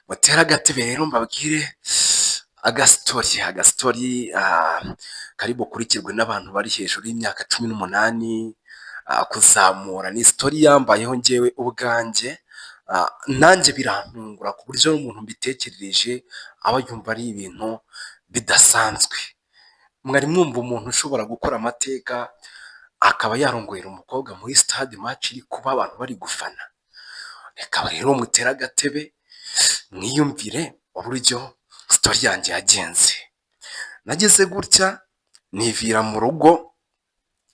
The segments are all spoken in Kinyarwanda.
Mutere agatebe rero mbabwire agastory, agastory kari bukurikirwe n'abantu bari hejuru y'imyaka 18 kuzamura. Ni story yambayeho njyewe ubwanjye, nanjye birantungura ku buryo n'umuntu mbitekerereje aba yumva ari ibintu bidasanzwe. Mwari mwumva umuntu ushobora gukora amateka akaba yarongoyera umukobwa muri stade, match iri kuba, abantu bari gufana? Reka rero mutere agatebe mwiyumvire uburyo story yanjye yagenze. Nageze gutya nivira mu rugo,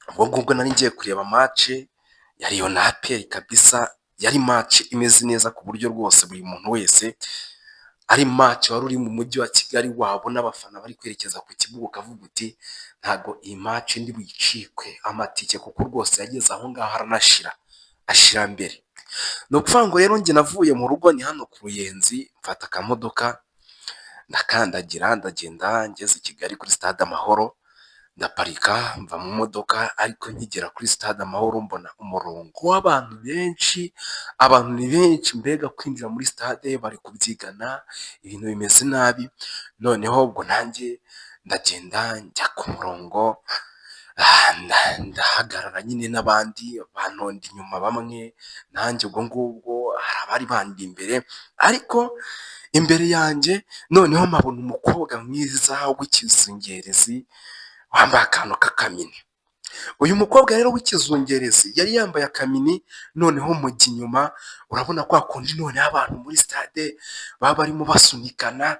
ubwo ngubwo nari ngiye kureba match ya Rayon na APR. Kabisa yari match imeze neza ku buryo rwose buri muntu wese, ari match wari uri mu mujyi wa Kigali, wabona abafana bari kwerekeza ku kibuga ukavuga uti: "Ntabwo iyi match ndi buyicikwe amatike", kuko rwose yageze aho ngaho aranashira, ashira mbere. Ni ukuvuga ngo rero njye navuye mu rugo, ni hano ku Ruyenzi, mfata akamodoka ndakandagira ndagenda, ngeze i Kigali kuri Stade Amahoro ndaparika, mva mu modoka. Ariko nkigera kuri Stade Amahoro mbona umurongo w'abantu benshi, abantu ni benshi, mbega kwinjira muri stade bari kubyigana, ibintu bimeze nabi. Noneho ubwo nanjye ndagenda njya ku murongo, ndahagarara nyine n'abandi bantonda inyuma bamwe, nanjye ubwo ngubwo hari abari bandi imbere, ariko imbere yanjye noneho mpabona umukobwa mwiza w'ikizungerezi wambaye akantu k'akamini. Uyu mukobwa rero w'ikizungerezi yari yambaye akamini, noneho mujya inyuma. Urabona kwa kundi noneho abantu muri stade baba barimo basunikana,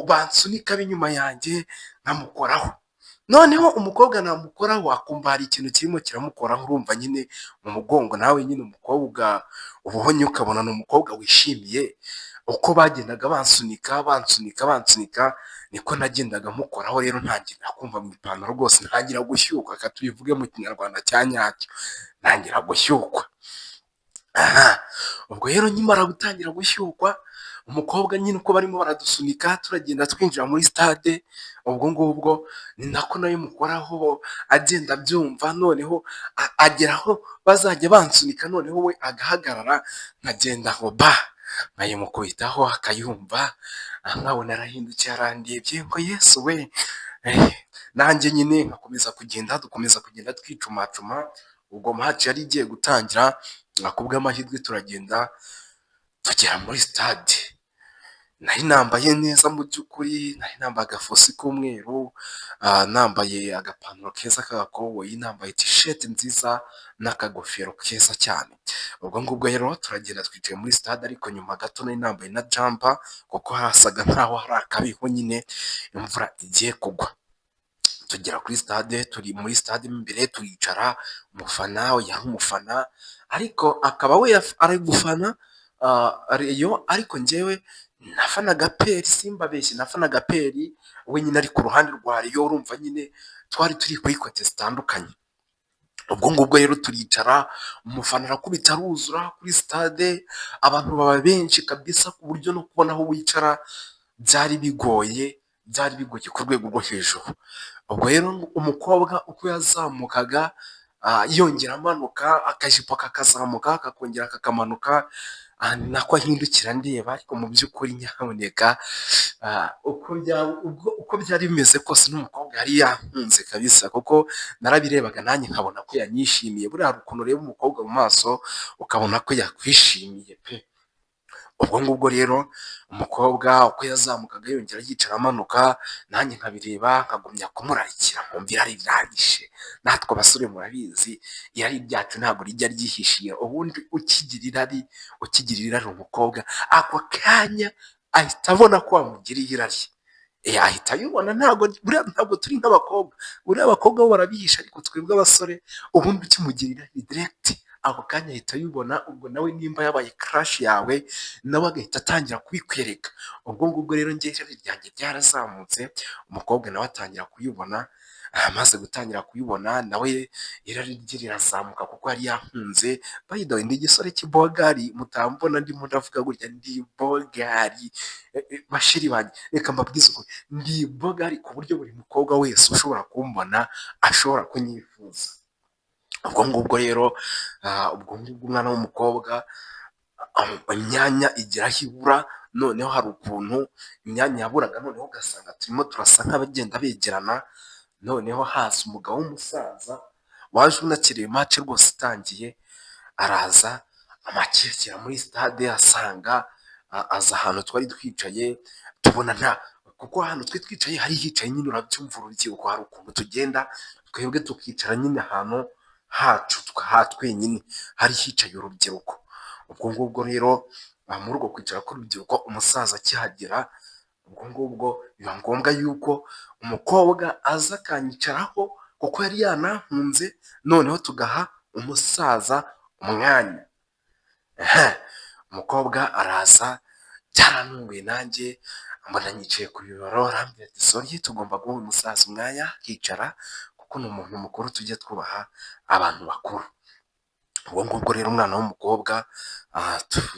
bansunika b'inyuma yanjye nkamukoraho. Noneho umukobwa namukoraho akumva hari ikintu kirimo kiramukoraho. Urumva nyine mu mugongo, nawe nyine umukobwa ubonye ukabona ni umukobwa wishimiye. Uko bagendaga bansunika, bansunika, bansunika, niko nagendaga mukoraho. Rero ntangira kumva mu ipantaro rwose, ntangira gushyukwa, reka tubivuge mu Kinyarwanda cya nyacyo, ntangira gushyukwa. Aha ubwo rero nkimara gutangira gushyukwa, umukobwa nyine uko barimo baradusunika turagenda twinjira muri stade, ubwo ngubwo ni nako nawe mukoraho agenda abyumva. Noneho agera aho bazajya bansunika, noneho we agahagarara, nkagenda aho ba nkayimukubitaho akayumva, nkabona arahindukiye arandebye ngo: "Yesu we!" Nanjye nyine nkakomeza kugenda, dukomeza kugenda twicumacuma. Ubwo match yari igiye gutangira, ku bw'amahirwe turagenda tugera muri stade. Nari nambaye neza mu by'ukuri, nari nambaye agafusi k'umweru, nambaye agapantaro keza k'agakoboyi, nambaye tisheti nziza n'akagofero keza cyane. Ubwo ngubwo rero turagenda twicaye muri stade, ariko nyuma gato nari nambaye na jumper kuko hasaga nkaho hari akabeho nyine, imvura igiye kugwa. Tugera kuri stade, turi muri stade mo imbere turicara. Umufana yari umufana, ariko akaba we ari gufana Rayon, ariko njyewe nafanaga APR, simbabeshye, nafanaga APR, we nyine ari ku ruhande rwa Rayon. Urumva nyine twari turi kuri côté zitandukanye. Ubwo ngubwo rero turicara, umufana arakubita aruzura kuri stade, abantu baba benshi kabisa ku buryo no kubona aho wicara byari bigoye, byari bigoye ku rwego rwo hejuru. Ubwo rero umukobwa uko yazamukaga yongera amanuka, akajipo kakazamuka kakongera kakamanuka, nako ahindukira ndeba. Ariko mu by'ukuri nyamuneka, uko byari bimeze kose n'umukobwa yari yankunze kabisa, kuko narabirebaga nanjye nkabona ko yanyishimiye. Buriya hari ukuntu ureba umukobwa mu maso ukabona ko yakwishimiye pe! Ubwo ngubwo rero umukobwa uko yazamukaga yongera yicara amanuka, nanjye nkabireba, nkagumya kumurarikira, nkumva irari riranyishe. Natwe abasore murabizi, irari ryacu ntabwo rijya ryihishira. Ubundi ukigira irari, ukigirira irari umukobwa, ako kanya ahita abona ko wamugiriye irari, ahita abibona. Ntabwo buriya, ntabwo turi nk'abakobwa, buriya abakobwa bo barabihisha, ariko twebwe abasore ubundi ukimugirira irari direct ako kanya ahita abibona. Ubwo nawe nimba yabaye crush yawe, nawe agahita atangira kubikwereka. Ubwo ngubwo rero njye irari ryanjye ryarazamutse, umukobwa nawe atangira kuyibona. Amaze gutangira kuyibona, nawe irari rye rirazamuka kuko yari yankunze. By the way, ndi igisore cy'ibogari, mutambona ndimo ndavuga gutya, ndi bogari. Basheri banjye, reka mbabwize ukuri, ndi bogari ku buryo buri mukobwa wese ushobora kumbona ashobora kunyifuza. Ubwo ngubwo rero, ubwo ngubwo umwana w'umukobwa Imyanya igera aho ibura, noneho hari ukuntu imyanya yaburaga, noneho ugasanga turimo turasa nk'abagenda begerana. Noneho haza umugabo w'umusaza waje unakiriye match rwose itangiye, araza amakekera muri stade, asanga aza ahantu twari twicaye, tubona nta kuko ahantu twari twicaye hari hicaye nyine, urabyumva, urubyiruko hari ukuntu tugenda twebwe tukicara nyine ahantu hacu ha twenyine, hari hicaye urubyiruko. Ubwo ngubwo rero muri uko kwicara k'urubyiruko, umusaza akihagera, ubwo ngubwo biba ngombwa yuko umukobwa aza akanyicaraho kuko yari yanankunze, noneho tugaha umusaza umwanya. Umukobwa araza, byarantunguye, nanjye mbona nyicaye ku bibero, arambwira ati: "Sorry, tugomba guha umusaza umwanya akicara kuko ni umuntu mukuru, tujye twubaha abantu bakuru." Ubwo ngubwo rero umwana w'umukobwa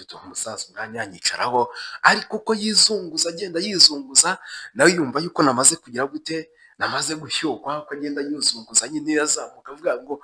duha umusaza umwanya anyicaraho, ariko uko yizunguza, agenda yizunguza, nawe yumva yuko namaze kugira gute, namaze gushyukwa. Uko agenda yizunguza nyine azamuka avuga ngo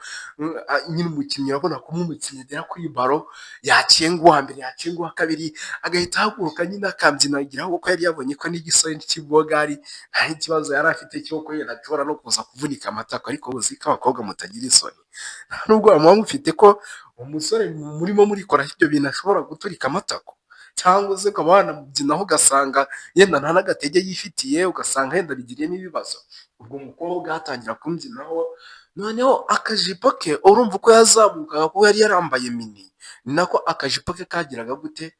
nyine umukinnyi, urabona ko umukinnyi agera kuri ballon, yacenga uwa mbere, yacenga uwa kabiri, agahita ahaguruka nyine akambyinagiraho, kuko yari yabonye ko n'igisore cy'ibogari nta n'ikibazo yari afite cy'uko yenda ashobora no kuza kuvunika amatako. Ariko uzi ko abakobwa mutagira isoni, nta nubwo muba mufite ko umusore murimo murikoraho ibyo bintu ashobora guturika amatako, cyangwa se ukaba wanamubyinaho ugasanga yenda nta n'agatege yifitiye, ugasanga yenda abigiriyemo ibibazo. Ubwo umukobwa atangira kumbyinaho, noneho akajipo ke, urumva uko yazamukaga, kuko yari yarambaye mini, ni nako akajipo ke kagiraga gute,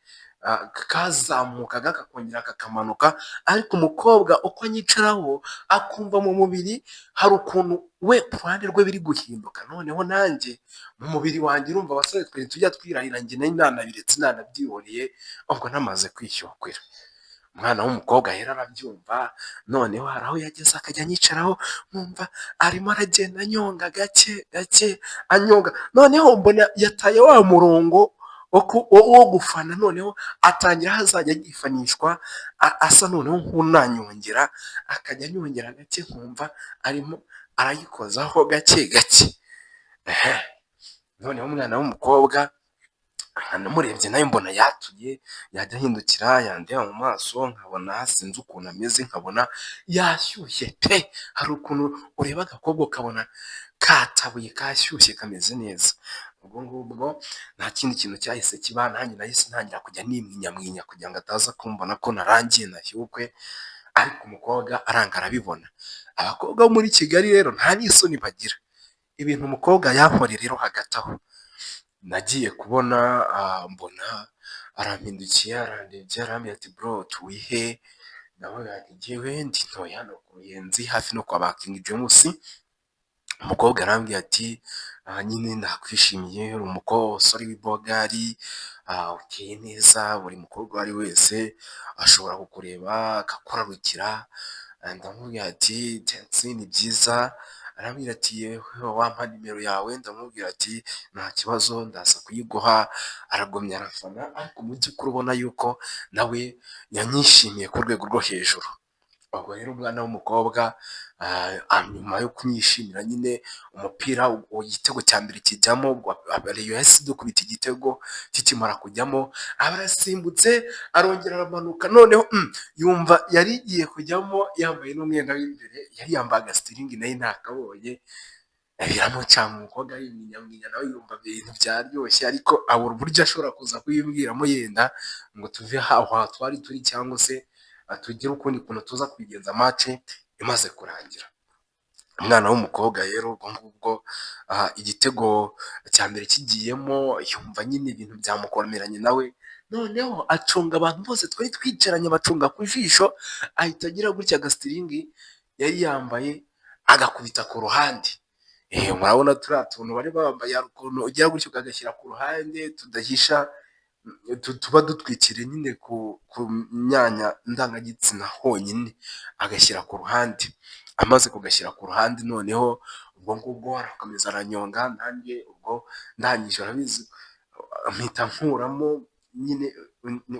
kazamukaga kakongera kakamanuka. Ariko umukobwa uko anyicaraho akumva mu mubiri hari ukuntu we ku ruhande rwe biri guhinduka, noneho nanjye mu mubiri wanjye, urumva abasore twe tujya twirahira, njye nari nanabiretse nanabyihoreye, ubwo namaze kwishyukwira. Umwana w'umukobwa rero arabyumva, noneho hari aho yageze akajya anyicaraho, nkumva arimo aragenda anyonga gake gake anyonga, noneho mbona yataye wa murongo wo gufana, noneho atangira aho azajya yifanishwa asa noneho nk'unanyongera, akajya anyongera gake, nkumva arimo arayikozaho gake gake. Noneho umwana w'umukobwa namurebye nawe mbona yatuye, yajya ahindukira yandeba mu maso nkabona sinzi ukuntu ameze, nkabona yashyushye pe! Hari ukuntu ureba agakobwa ukabona katabuye, kashyushye, kameze neza. Ubwo ngubwo nta kindi kintu cyahise kiba, nanjye nahise ntangira kujya nimwinyamwinya kugira ngo ataza kumbona ko narangiye nashyukwe, ariko umukobwa aranga arabibona. Abakobwa bo muri Kigali rero nta n'isoni bagira. Ibintu umukobwa yankoreye rero hagati aho, nagiye kubona mbona arampindukiye, arandebye, arambwira ati: "Bro, utuye he?" Ndamubwira nti: "Njyewe ndi ntuye hano ku Ruyenzi hafi no kwa ba King James." Umukobwa arambwira ati: "Nyine nakwishimiye, uri umusore w'ibogari, uteye neza, buri mukobwa uwo ari we wese ashobora kukureba akakurarukira." Ndamubwira ati: "Thanks, ni byiza." Arambwira ati: "Wampa nimero yawe?" Ndamubwira ati: "Nta kibazo, ndaza kuyiguha." Aragumya arafana, ariko mu by'ukuri ubona yuko nawe yanyishimiye ku rwego rwo hejuru. Ubwo rero umwana w'umukobwa nyuma yo kunyishimira nyine, umupira igitego cya mbere kijyamo, Rayon yahise idukubita igitego, kikimara kujyamo aba arasimbutse, arongera aramanuka, noneho yumva yari igiye kujyamo yambaye n'umwenda w'imbere, yari yambaye agasitiringi nayo ntakabonye, biramucanga, umukobwa arimwinyamwinya, nawe yumva ibintu byaryoshye, ariko abura uburyo ashobora kuza kubimbwiramo yenda ngo tuve aho twari turi cyangwa se tugire ukundi kuntu tuza kubigenza match imaze kurangira. Umwana w'umukobwa rero ubwo ngubwo igitego cya mbere kigiyemo, yumva nyine ibintu byamukomeranye nawe, noneho acunga abantu bose twari twicaranye, abacunga ku jisho, ahita agira gutya agasitiringi yari yambaye agakubita ku ruhande. Murabona turiya tuntu bari bambaye, hari ukuntu ugira gutya ukagashyira ku ruhande tudahisha, tuba dutwikiriye nyine ku myanya ndangagitsina honyine, agashyira ku ruhande. Amaze kugashyira ku ruhande, noneho ubwo ngubwo arakomeza aranyonga, nanjye ubwo ndangije, urabizi, mpita nkuramo nyine,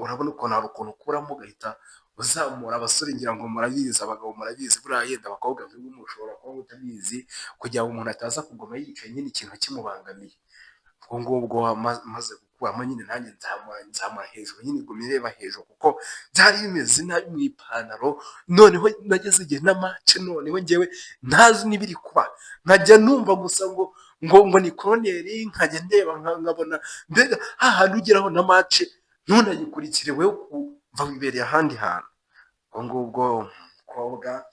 urabona ukuntu hari ukuntu ukuramo ugahita uzamura. Abasore ngira ngo murabizi, abagabo murabizi, buriya yenda abakobwa nk'ubu mushobora kuba mutabizi, kugira ngo umuntu ataza kuguma yicaye nyine ikintu kimubangamiye. Ubwo ngubwo maze gukuramo gukuramo nyine, nanjye nzamura hejuru nyine, iguma ireba hejuru kuko byari bimeze nabi mu ipantaro. Noneho nageze igihe na match, noneho njyewe ntazi n'ibiri kuba, nkajya numva gusa ngo ni koroneri, nkajya ndeba nkabona mbega hahandi ugeraho na match ntunayikurikire, wowe ukumva wibereye ahandi hantu. Ubwo ngubwo umukobwa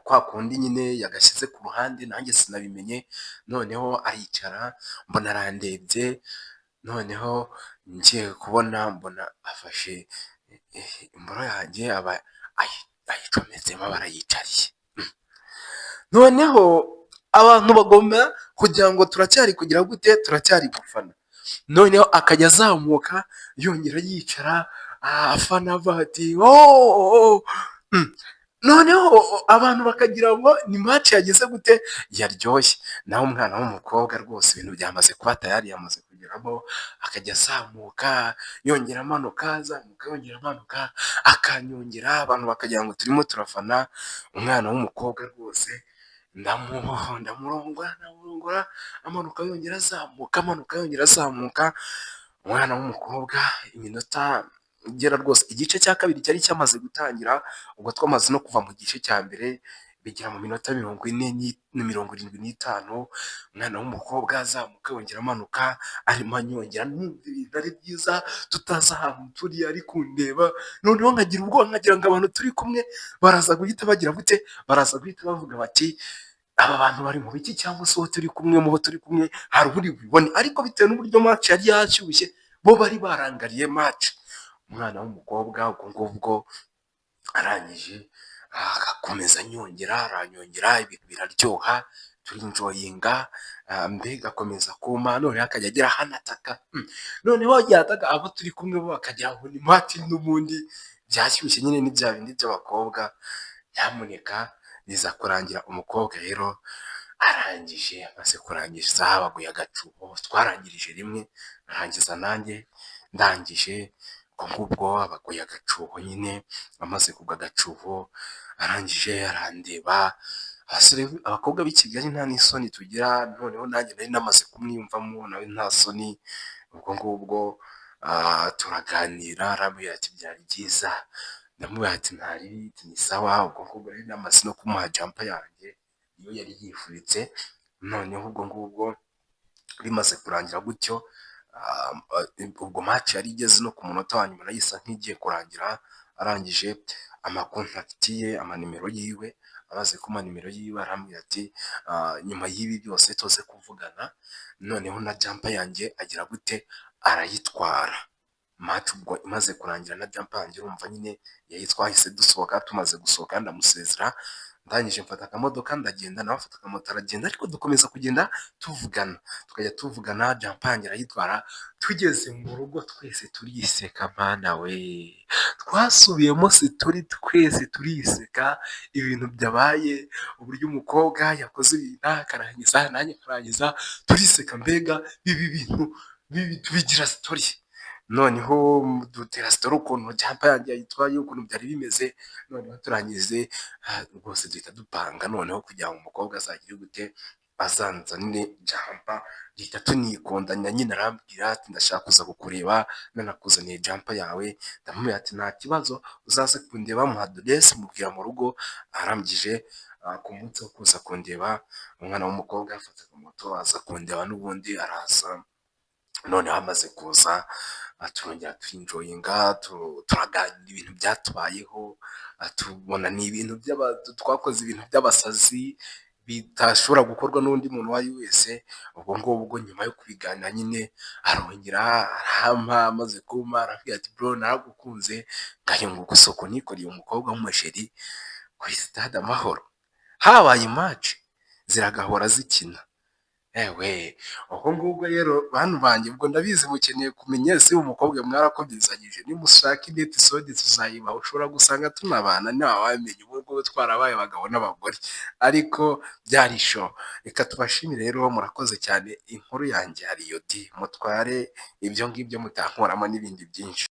kwa kundi nyine yagashyize ku ruhande, nanjye sinabimenye. Noneho aricara, mbona arandebye. Noneho ngiye kubona mbona afashe imboro yanjye, aba ayicometsemo, aba arayicariye. Noneho abantu bagomba kugira ngo turacyari kugira gute, turacyari gufana. Noneho akajya azamuka yongera yicara, afana avuga ati ooo. Noneho abantu bakagira ngo ni match yagize gute, yaryoshye. Naho umwana w'umukobwa rwose ibintu byamaze kuba tayari, yamaze kugeramo, akajya azamuka yongera amanuka, azamuka yongera amanuka, akanyongera, abantu bakagira ngo turimo turafana. Umwana w'umukobwa rwose ndamurongora, ndamurongora, amanuka yongera azamuka, amanuka yongera azamuka. Umwana w'umukobwa iminota igera rwose, igice cya kabiri cyari cyamaze gutangira, ubwo twamaze no kuva mu gice cya mbere, bigera mu minota 40 na 75. Umwana w'umukobwa azamuka yongera amanuka, arimo anyongera, numva ibintu ari byiza, tutazi ahantu turi, ari kundeba. Noneho nkagira ubwoba, nkagira ngo abantu turi kumwe baraza guhita bagira gute, baraza guhita bavuga bati aba bantu bari mu biki, cyangwa se uwo turi kumwe, mu bo turi kumwe hari uri bubibone. Ariko bitewe n'uburyo match yari yashyushye, bo bari barangariye match. Umwana w'umukobwa ubwo ngubwo arangije agakomeza anyongera, aranyongera, ibintu biraryoha, turenjoyinga. Mbega akomeza kuma, noneho akajya agera hano ataka. Noneho yataka, abo turi kumwe bo bakagira ngo ni match n'ubundi byashyushye nyine, ni bya bindi by'abakobwa. Nyamuneka biza kurangira umukobwa rero arangije, amaze kurangiza baguye agacuho, twarangirije rimwe, arangiza nanjye ndangije. Ubwo ngubwo abaguye agacuho nyine, amaze kugwa agacuho arangije arandeba. Abasore, abakobwa b'i Kigali nta n'isoni tugira. Noneho nanjye nari namaze kumwiyumvamo, nawe nta soni. Ubwo ngubwo turaganira, arambwira ati byari byiza, ndamubwira ati ntari ni sawa. Ubwo ngubwo nari namaze no kumuha jumper yanjye, iyo yari yifuritse. Noneho ubwo ngubwo bimaze kurangira gutyo, ubwo match yari igeze no ku munota wa nyuma, nayo isa nk'igiye kurangira. Arangije ampa contact ye, amanimero yiwe. Amaze kumpa nimero yiwe, arambwira ati nyuma y'ibi byose tuze kuvugana. Noneho na jumper yanjye agira gute, arayitwara. Match ubwo imaze kurangira na jumper yanjye urumva nyine twahise dusohoka. Tumaze gusohoka ndamusezera, ndangije mfata akamodoka ndagenda, nawe afata akamoto aragenda, ariko dukomeza kugenda tuvugana, tukajya tuvugana. Jumper yanjye arayitwara. Tugeze mu rugo twese turiseka. Mana we, twasubiyemo story twese turiseka, ibintu byabaye, uburyo umukobwa yakoze ibintu akarangiza, nanjye nkarangiza, turiseka. Mbega ibi bintu tubigira story. Noneho dutera story ukuntu jumper yanjye yayitwaye, ukuntu byari bimeze. Noneho turangize rwose duhita dupanga noneho kugira ngo umukobwa azagire gute, azanzanire jumper. Duhita tunikundanya nyine. Arambwira ati ndashaka kuza kukureba nanakuzaniye jumper yawe. Ndamubwira ati nta kibazo, uzaze kundeba. Muha aderesi, mubwira mu rugo. Arangije ku munsi wo kuza kundeba, umwana w'umukobwa afata moto aza kundeba n'ubundi araza. Noneho amaze kuza turongera turenjoyinga, turaganira ibintu byatubayeho, tubona ni ibintu twakoze, ibintu by'abasazi bidashobora gukorwa n'undi muntu uwo ari we wese. Ubwo ngubwo nyuma yo kubiganira nyine, arongera arampa. Amaze kumpa arambwira ati bro, naragukunze. Ngayo nguko isoko nikoreye umukobwa w'umusheri kuri Sitade Amahoro, habaye match ziragahora zikina. Ewe, ubwo ngubwo rero bantu banjye, ubwo ndabizi mukeneye kumenya ese umukobwa mwarakomezanyije. Nimushaka indi episode tuzayibaha, ushobora gusanga tunabana, ntawamenya, ubu ngubu twarabaye abagabo n'abagore, ariko byari show. Reka tubashimire rero, murakoze cyane. Inkuru yanjye hari iyo di mutware ibyo ngibyo mutankuramo n'ibindi byinshi.